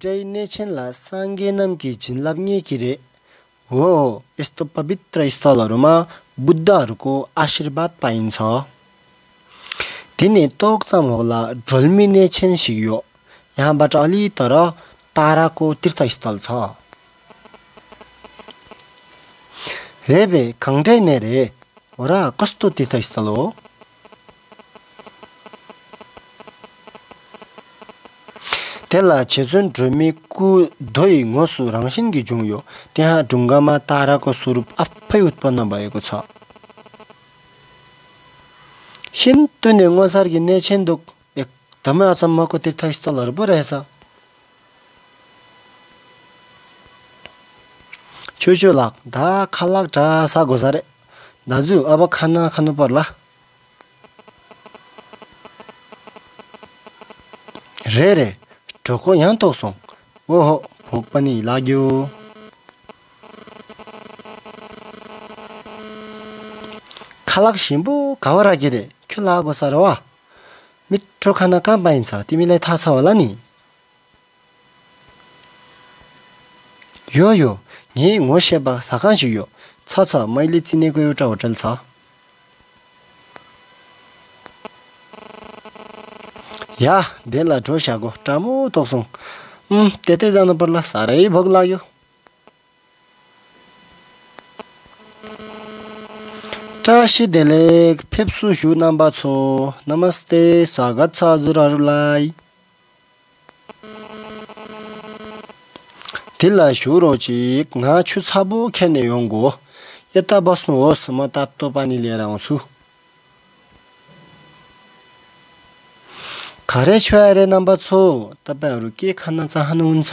Dijai नेछेनला सांगे नामकी जिनलाब्ने किरे हो यस्तो पवित्र स्थलहरूमा बुद्धहरूको आशीर्वाद पाइन्छ तिनी तोकचाम होला ढोल्मी नेछेन सिग्यो यहाँबाट अलि तर ताराको तीर्थस्थल छ रेबे खङ्टै नेरे होरा कस्तो तीर्थस्थल हो तेला चेजुन ड्रमी कु धोइ ngोसु रङसिनगी जुङयो त्यहाँ ढुङ्गामा ताराको स्वरूप आफै उत्पन्न भएको छ सिन्तुने ngosargi नेछेन्दुक एकदमै अचम्मको तीर्थस्थलहरू पो रहेछ चुचुलाक धा खालाक ढासा घोसारे दाजु अब खाना खानु पर्ला रे ढोको यहाँ तोक्छौं ओहो भोक पनि लाग्यो खालाक सिम्बु घावरा गिरे के लागो सरवा मिठो खाना कहाँ पाइन्छ तिमीलाई थाहा छ होला नि यो यही ngoseba साकान्सियो छ मैले चिनेको एउटा होटल छ या देला ढोसाको टामो तोक्छौं त्यतै जानु पर्ला सारै भोक लाग्यो टासी देलेक फेप्सु सु नम्बर छो नमस्ते स्वागत छ हजुरहरूलाई तिला सुरोचिक नाछु छाबो खेने योंगो यता बस्नुहोस् म तातो पानी लिएर आउँछु घरे छोयारे नम्बर छो तपाईहरु के खान चाहनुहुन्छ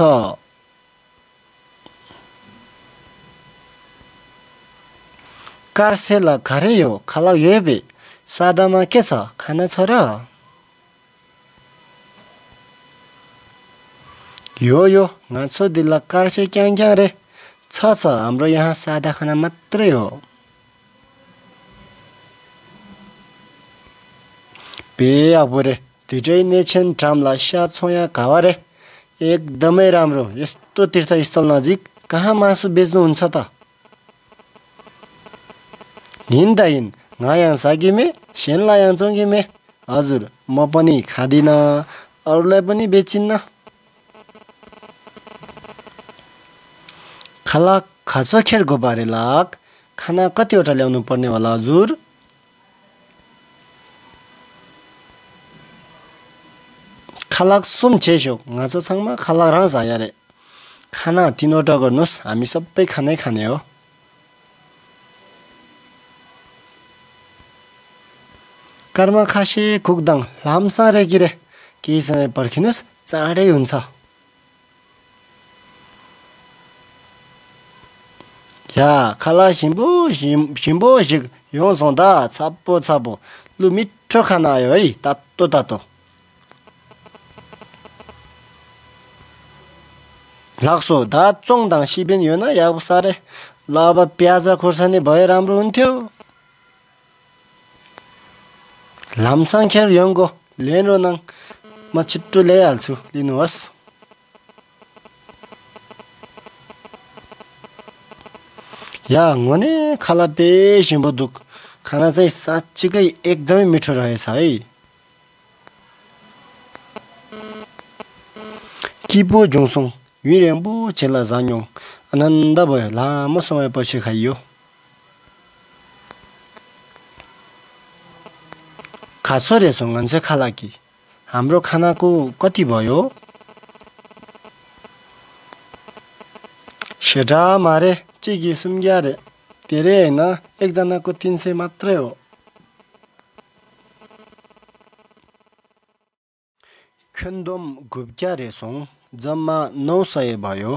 कार्सेला घरे यो खाला येबे सादामा के छ खाना छ र यो नाचो दिला कार्से क्याङ रे छ हाम्रो यहाँ सादा खाना मात्रै हो पे आबोरे Dijai नेछेन ट्रामला स्या छोया घावारे एकदमै राम्रो यस्तो तीर्थस्थल नजिक कहाँ मासु बेच्नुहुन्छ त हिन्दाइन नयाँ सागिमे सेनलायां चोंगिमे हजुर म पनि खादिन अरूलाई पनि बेचिन्न खाला खासो खेरको बारे लाग खाना कतिवटा ल्याउनु पर्ने होला हजुर खालाक सुम छेशो ngacho छङमा खाला राज आयारे खाना तीनवटा गर्नुस् हामी सबै खानै खाने हो कर्म खासे कुकदङ लामसा रे गिरे केही समय पर्खिनुस् चाँडै हुन्छ या खाला सिम्बो जिग यो सौदा छापो लु मिठो खाना आयो है तातो लाग्सो दा चोङदाङ सिबिन यो न याब सारे ल अब प्याज खोर्सानी भए राम्रो हुन्थ्यो लामसाङ खेर यंगो लेनो नङ म छिट्टो ल्याइहाल्छु लिनुहोस् या ngone खाला बे सिम्बो दुख खाना चाहिँ साच्चीकै एकदमै मिठो रहेछ है किबो जोंसोङ विरेम्बु चेला जान्योङ आनन्द भयो लामो समयपछि खाइयो खासो रेसोङ गन्छ खालाकी हाम्रो खानाको कति भयो शेटा मारे चिगी सुम्ग्यारे धेरै हैन एकजनाको 300 मात्रै हो खन्दम गुब्क्या रेसोङ जम्मा 900 भयो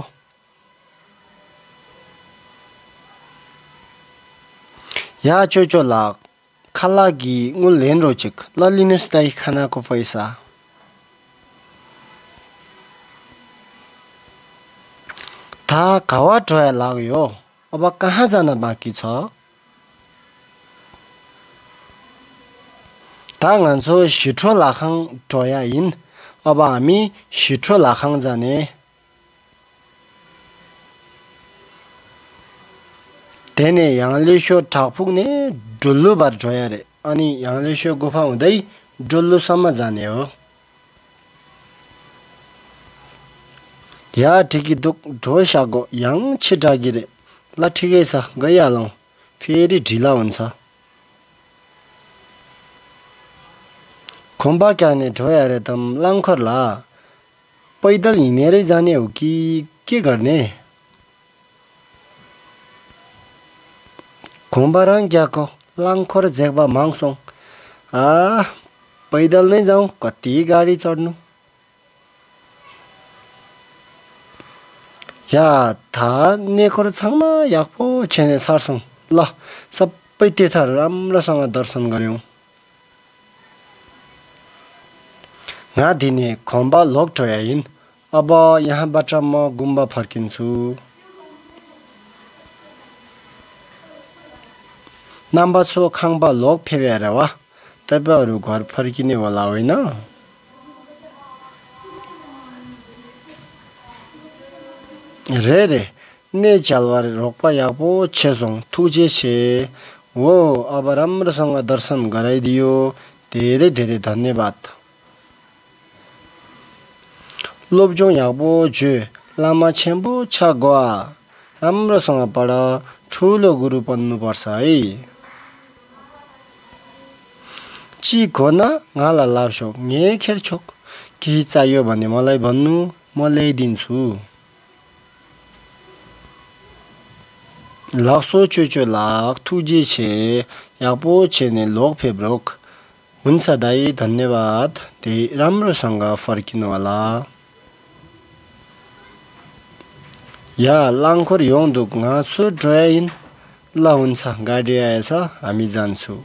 या चोचोला खालागी ngulen रोचिक ललिनुस् दाइ खानाको पैसा था कावा ट्राय लाग्यो अब कहाँ जान बाँकी छ ताङान्सो शिठो लाखाङ ट्रया इन अब हामी शिठो लाखाङ जाने तेने यहाँले सो ठापुग्ने डुल्लो बार जोया रे अनि यहाँले सो गुफा हुँदै डुल्लोसम्म जाने हो या ठिकी दुख ढोसाको याङ छिटागिरे ल ठिकै छ गइहालौँ फेरि ढिला हुन्छ खुम्बा क्याने ढोया रे तम लाङखरला पैदल हिँडेरै जाने हो कि के गर्ने खुम्बाराङ ग्याको लाङखर झेक्बा माग्छौँ पैदल नै जाउँ कति गाडी चढ्नु या था नेकोर छाङमा याकपो छेने सार्छौँ ल सबै तीर्थहरू राम्रोसँग दर्शन गर्यौँ घा दिने खम्बा लोक टोयाइन अब यहाँबाट म गुम्बा फर्किन्छु नाम्बाछो खाङबा लोक फेवेर वा तपाईहरु घर फर्किने होला होइन रे ने चालवार रोक्पा यापो छेसोङ थुजे छे हो अब राम्रोसँग दर्शन गराइदियो धेरै धेरै धन्यवाद लोब्जोङ यापो जे लामा छेम्बो छ गवा राम्रोसँग पढ ठुलो गुरु बन्नु पर्छ है ची घोना गाला लावशो ने खेरछोक के चाहियो भने मलाई भन्नु म ल्याइदिन्छु लाक्सो चोचो लाक थुजे छे यापो छेने लोक फेब्रोक हुन्छ दाइ धन्यवाद ते राम्रोसँग फर्किनु होला या लाङखोर योङदुक गासो ड्राइन ल हुन्छ गाडी आएछ हामी जान्छौ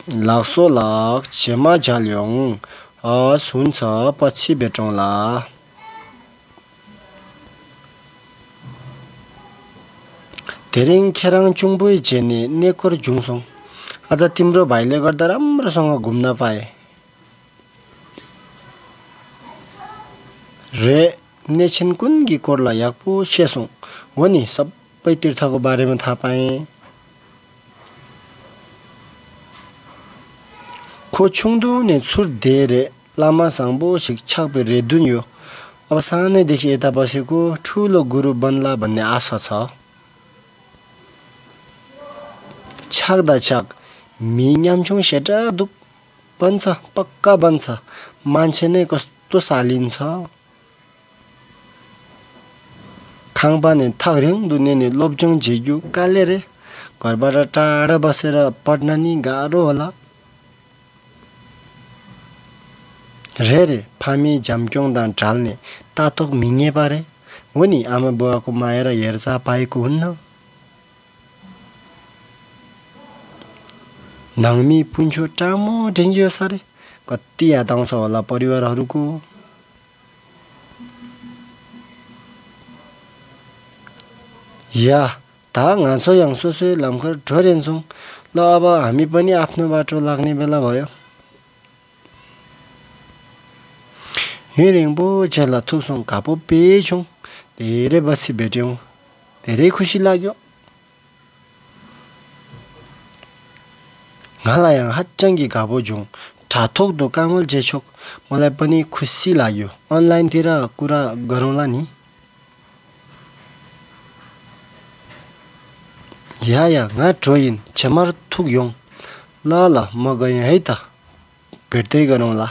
लाक्सो लाक छेमा झाल्योङ हस हुन्छ पछि भेटौँला तेरिङ खेराङ चुङबुई जेने नेकोर जुङसोङ आज तिम्रो भाइले गर्दा राम्रोसँग घुम्न पाए रे नेछिन कुनगी कोर्ला याकपो शेसोङ हो नि सबै तीर्थको बारेमा थाहा पाएँ खोछुङदो ने छुर धेरै लामा साङबो शिक्षक बे रेदुन्यो अब सानैदेखि यता बसेको ठुलो गुरु बन्ला भन्ने आशा छ छाक्दा छाक मिङामछुङ सेटा दुख बन्छ पक्का बन्छ मान्छे नै कस्तो सालिन्छ खाङबाने थाग्रिङ दुनेने लोब्जङ झिग्यु काले रे घरबाट टाढा बसेर पढ्न नि गाह्रो होला रे फामी झम्क्योङ दान ढाल्ने तातोक मिङे पारे हो नि आमा बुवाको माया र हेरचाह पाएको हुन्न नाङमी पुन्चो टामो ढेङ्गियो सारे कति याद आउँछ होला परिवारहरूको या ता गाँसो याङसोसो लामखर ढोरेन्छौँ ल अब हामी पनि आफ्नो बाटो लाग्ने बेला भयो हिँडेङ बो झेला थुसोङ कापो पेछौँ धेरै बसी भेट्यौँ धेरै खुसी लाग्यो गालायाङ हाच्चाङ्गी गाबो जुङ ठाथोक दोकामल जेछोक मलाई पनि खुसी लाग्यो अनलाइनतिर कुरा गरौँला नि या गा ट्रोइन छमर थुक योङ ल म गएँ है त भेट्दै गरौँला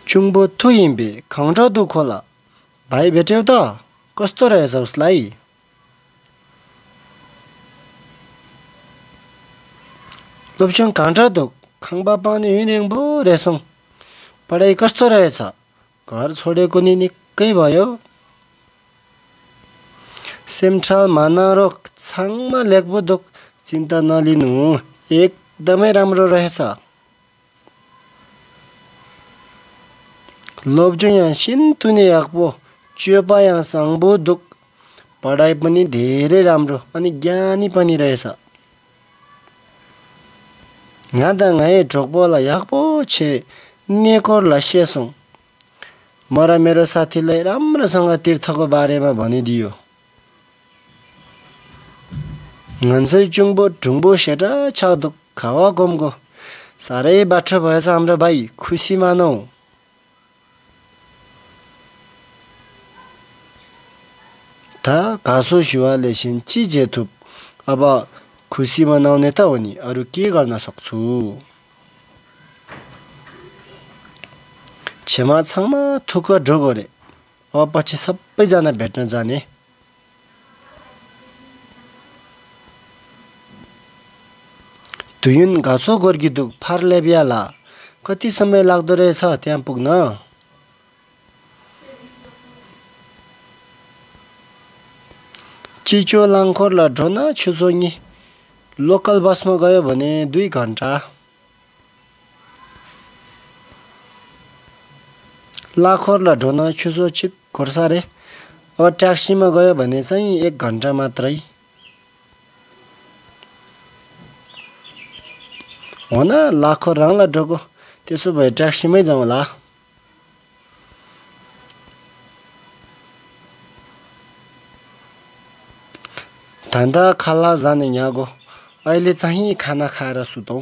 चुङबो थुइम्बे खङ्ड दुखोला भाइ भेट्यौ त कस्तो रहेछ उसलाई लोप्चङ काँटा दुख खाङबा पानी हिँडेङ भो रेसोङ पढाइ कस्तो रहेछ घर छोडेको नि निकै भयो सेमठाल मानारो छाङमा लेख्बो दुख चिन्ता नलिनु एकदमै राम्रो रहेछ लोब्जङ सिन्तुने याकबो च्योपा याङसाङबो दुख पढाइ पनि धेरै राम्रो अनि ज्ञानी पनि रहेछ गादा गाए ढोकबोला याकबो छे नेकोर लसेसोङ म र मेरो साथीलाई राम्रोसँग तीर्थको बारेमा भनिदियो। ngансै चुङबो ढुङबो सेटा छादु खावा गमगो साह्रै बाठो भएछ हाम्रो भाइ, खुसी मानौ। था घाँसो शिवाले सिन्ची जेथुप, अब खुसी मनाउने त हो नि, अरू के गर्न सक्छु। छेमाछाङमा थुक ढोगोरे, अब पछि सबैजना भेट्न जाने। धुयुन घाँसो गोर्गिदुक फार्ले बिहाला, कति समय लाग्दो रहेछ त्यहाँ पुग्न। चिचो लाङखोर ल ढोना छुजोङ्गी, लोकल बसमा गयो भने 2 घन्टा। लाखोर ल ढोना छुजो चिक खोर्सारे, अब ट्याक्सीमा गयो भने चाहिँ 1 घन्टा मात्रै। हो न, लाखोर राङला ढोगो, त्यसो भए ट्याक्सीमै जाउँला। धन्दा खाला जाने यहाँगो, अहिले चाहिँ खाना खाएर सुतौँ।